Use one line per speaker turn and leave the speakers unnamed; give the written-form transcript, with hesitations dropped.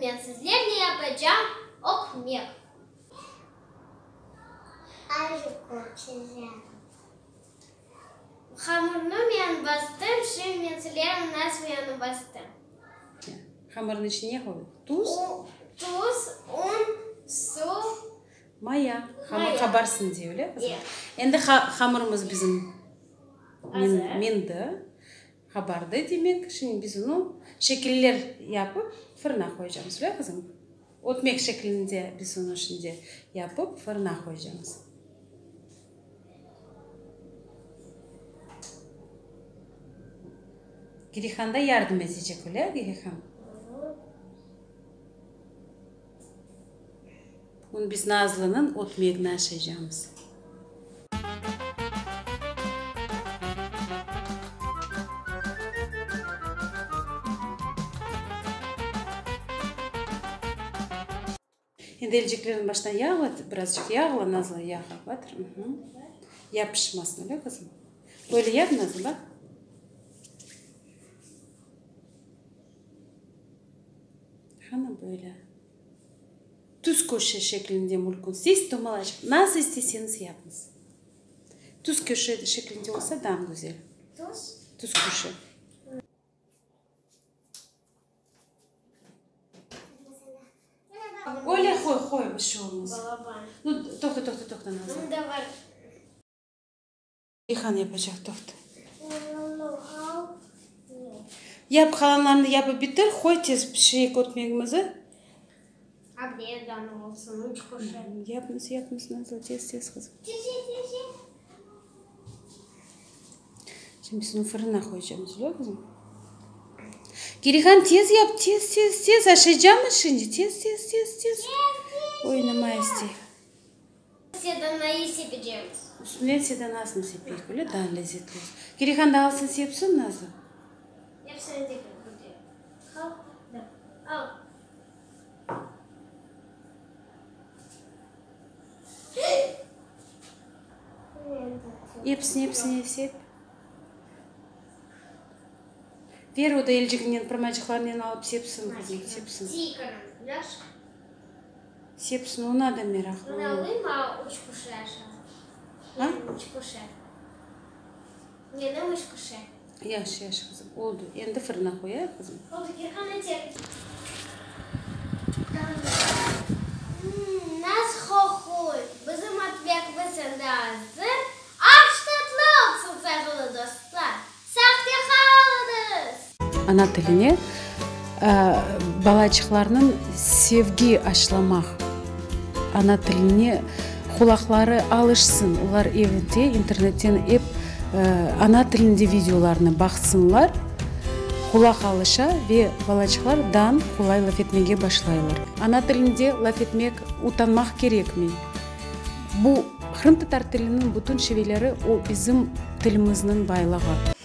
men sizlerle yapacam ökmek. Hamurnı men bastım, şimdi men sizlerle nasıl men onı bastım.
Hamurnıñ içine ne qoydıq? Tuz?
Tuz, un, suv.
Maya. Hamur qabarsın diye, öyle qızım? Endi hamurımız bizim mindi, qabardı demek. Şimdi biz onı şekiller yapıp fırına qoyacamız, öyle qızım? Ötmek şeklinde biz onı şimdi yapıp fırına qoyacamız. Girihan da yardım etecek, öyle, Girihan? Bugün biz Nazlınıñ ötmegini aşaycamız. Endi elciklerni baştan yağla, birazcıq yağla, Nazlı, yağ batır. Yapışmasın, öyle qızım? Böyle yap, Nazlı, baq. Qana böyle. Tüz köşe şeklinde mülkün. Siz tomalacıq nasıl isteseñiz yapıñız. Tüz köşe şeklinde olsa daa güzel.
Tüz?
Tüz köşe. Öyle qoy, qoy, bir şey olmaz. Nu, toqta, toqta, toqta, Nazlı. Reyhan yapacaq, toqta. Yap, qalanlarını yapıp bitir, qoy tez pişireyik ötmegimizi. Yapıñız, yapıñız, Nazlı, tez, tez, qızım. Şimdi biz onı fırına qoyacamız, öyle qızım? Kirihan, tez yap, tez, tez, tez, aşaycamız şimdi, tez, tez, tez, tez. Oynama istey.
Sedanayı sepecemiz.
Üstüne sedanasını sepeyik, öyle daa lezetli olsun. Kirihan da alsın sepsin, Nazlı.
Epsini de bir Al, da, al.
Episini, episini sep. Ver o da elciginen, parmacıqlarınen alıp sepsin, qızım, sepsin. Sepsin, ona da meraqlı. A? Yahşı, yahşı, qızım, oldı. Endi fırına qoyayıq, qızım.
Nasıl qoquy! Bizim ötmekimiz endi azır. Aş tatlı olsun, sayğılı dostlar! Sağ qalıñız!
Ana tiline balaçıqlarnıñ sevgi aşlamaq, ana tiline qulaqları alışsın, olar evde internetten ep ana tilinde videolarnı baqsınlar, qulaq alışa ve balaçıqlar dan qolay laf etmege başlaylar. Ana tilinde laf etmek utanmaq kerekmey. Bu qırımtatar tiliniñ bütün şiveleri o bizim tilimizniñ baylığı.